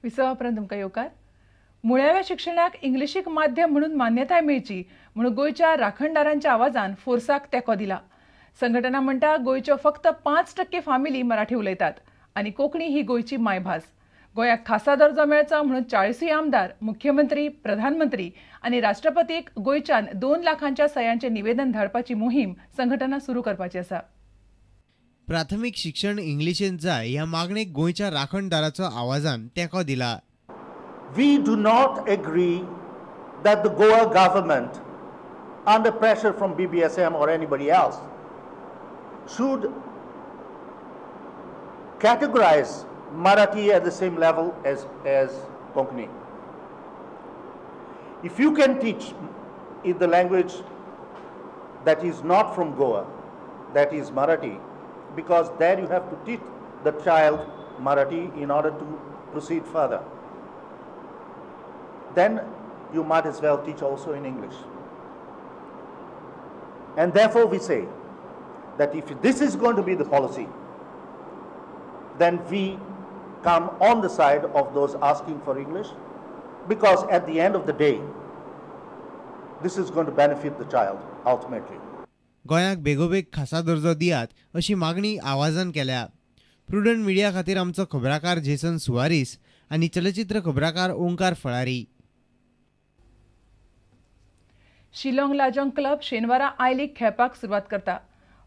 विसवा उपरांत तुमकां येवकार. मुळाव्या शिक्षणाक इंग्लिशीक माध्यम म्हणून मान्यताय मेळची म्हणून गोंयच्या राखणदारांच्या आवाजान फोर्साक तेंको दिला. संघटना म्हणटा गोंयच्यो फक्त 5% फामिली मराठी उलयतात आनी कोंकणी ही गोंयची मायभास. गोंयाक खासा दर्जो मेळचो म्हणून 40 आमदार, मुख्यमंत्री, प्रधानमंत्री आनी राष्ट्रपतीक गोंयच्यान 2 लाखांच्या सयांचें निवेदन धाडपाची मोहीम संघटना सुरू करपाची आसा. प्राथमीक शिक्षण इंग्लिशेंत जाय ह्या मागणेक गोंयच्या राखणदाराचो आवाजान तेंको दिला. We do not agree that the Goa government, under pressure from BBSM or anybody else, should categorize Marathi at the same level as Konkani. If you can teach in the language that is not from Goa, that is Marathi, because there you have to teach the child Marathi in order to proceed further, then you might as well teach also in English. And therefore we say that if this is going to be the policy, then we come on the side of those asking for English, because at the end of the day, this is going to benefit the child ultimately. गोंयाक बेगोबेग खासा दर्जो दियात अशी मागणी आवाजान केल्या. Prudent media खातीर आमचो खबराकार जेसन सुवारीस आनी चलचित्र खबराकार ओंकार फळारी. शिलाँग लाजोंग क्लब शेनवारा I league खेळपाक सुरवात करता.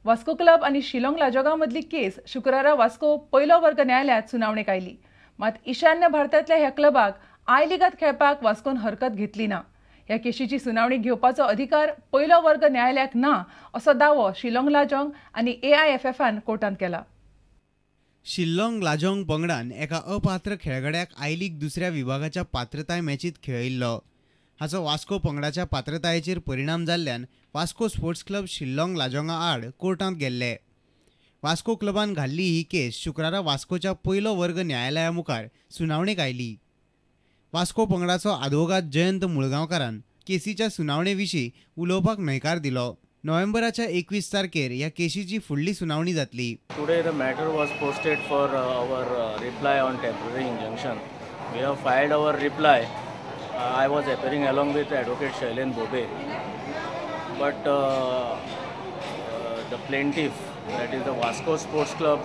वास्को क्लब आनी शिलाँग लाजोंगा मदली केस शुक्रारा वास्को पयलो वर्ग न्यायालयांत सुनावणेक आयली. मात ईशान्य भारतांतल्या ह्या क्लबाक I लिगांत खेळपाक वास्कोन हरकत घेतली ना. ह्या केशीची सुनावणी घेवपाचो अधिकार पयलो वर्ग न्यायालयाक ना असो दावो शिलाँग लाजोंग आनी AIFFान कोर्टांत केला. शिलाँग लाजोंग पंगडान एका अपात्र खेळगड्याक I league दुसऱ्या विभागाच्या पात्रताय मॅचीत खेळयिल्लो. हाचो वास्को पंगडाच्या पात्रतायेचेर परिणाम जाल्ल्यान वास्को स्पोर्ट्स क्लब शिलाँग लाजोंगा आड कोर्टांत गेल्ले. वास्को क्लबान घाल्ली ही केस शुक्रारा वास्कोच्या पयलो वर्ग न्यायालया मुखार सुनावणेक आयली. वास्को पंगडाचो आदवोगाद जयंत मुळगांवकारान केसीच्या सुनावणे विशीं उलोवपाक न्हयकार दिलो. नोव्हेंबराच्या 21 तारखेर ह्या केशीची फुडली सुनावणी जातली. Today the matter was posted for our reply on temporary injunction. We have filed our reply. I was appearing along with Advocate Shailen Bobbe, but the plaintiff, that is the Vasco Sports Club,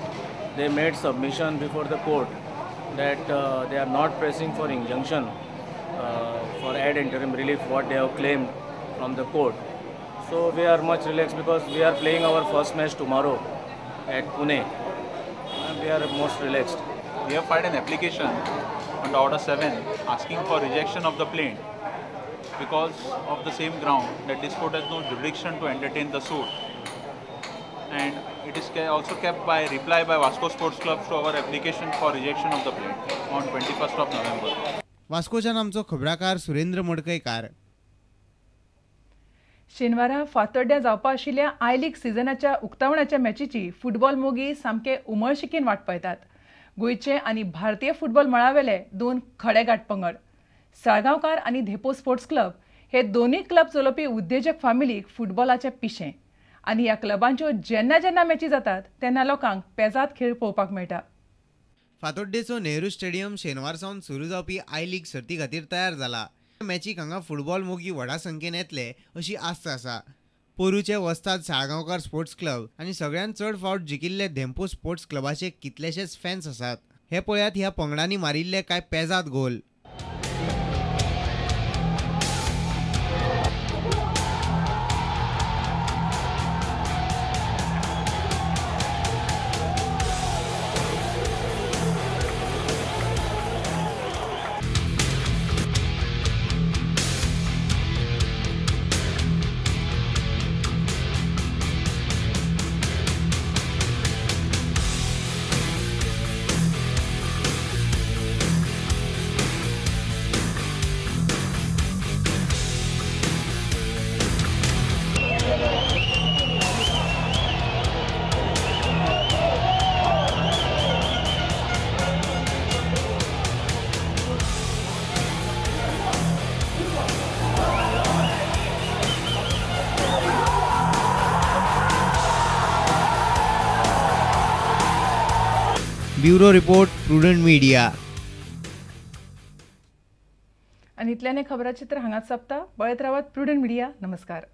they made submission before the court that they are not pressing for injunction for ad interim relief what they have claimed from the court. So we are much relaxed because we are playing our first match tomorrow at Pune. We are most relaxed. We have filed an application under Order 7 asking for rejection of the plaint because of the same ground that this court has no jurisdiction to entertain the suit, and it is also kept by reply by Vasco Sports Club to our application for rejection of the plaint on 21st of November. वास्कोच्यान आमचो खबराकार सुरेंद्र मडकयकार. शेनवारा फातोड्ड्यां जावपा आशिल्ल्या I league सिजनाच्या उक्तावणाच्या मॅचीची football मोगी सामके उमळशिकेन वाट पळयतात. गोंयचे आनी भारतीय फुटबॉल मळावेले 2 खडेगांठ पंगड साळगांवकार आनी धेंपो स्पोर्ट्स क्लब हे दोनूय क्लब चलोवपी उद्देजक फामिलीक फुटबॉलाचें पिशें आनी ह्या क्लबांच्यो जेन्ना जेन्ना मॅची जातात तेन्ना लोकांक पेजाद खेळ पळोवपाक मेळटा. फातोड्डेचो नेहरू स्टेडियम शेनवार सावन सुरू जावपी I league सर्ती खातीर तयार जाला. मॅचीक हांगा फुटबॉल मोगी व्हडा संख्येन येतले अशी आस्त आसा. पोरूचे वस्ताद साळगांवकार स्पोर्ट्स क्लब आनी सगळ्यांत चड फावट जिखिल्ले धेंपो स्पोर्ट्स क्लबाचे कितलेशेच फॅन्स आसात. हे पळयात ह्या पंगडांनी मारिल्ले कांय पेजाद गोल. Bureau report, Prudent media. आनी इतल्यान खबराचित्र हांगाच सोंपता. पळयत रावात प्रुडंट मिडिया. नमस्कार.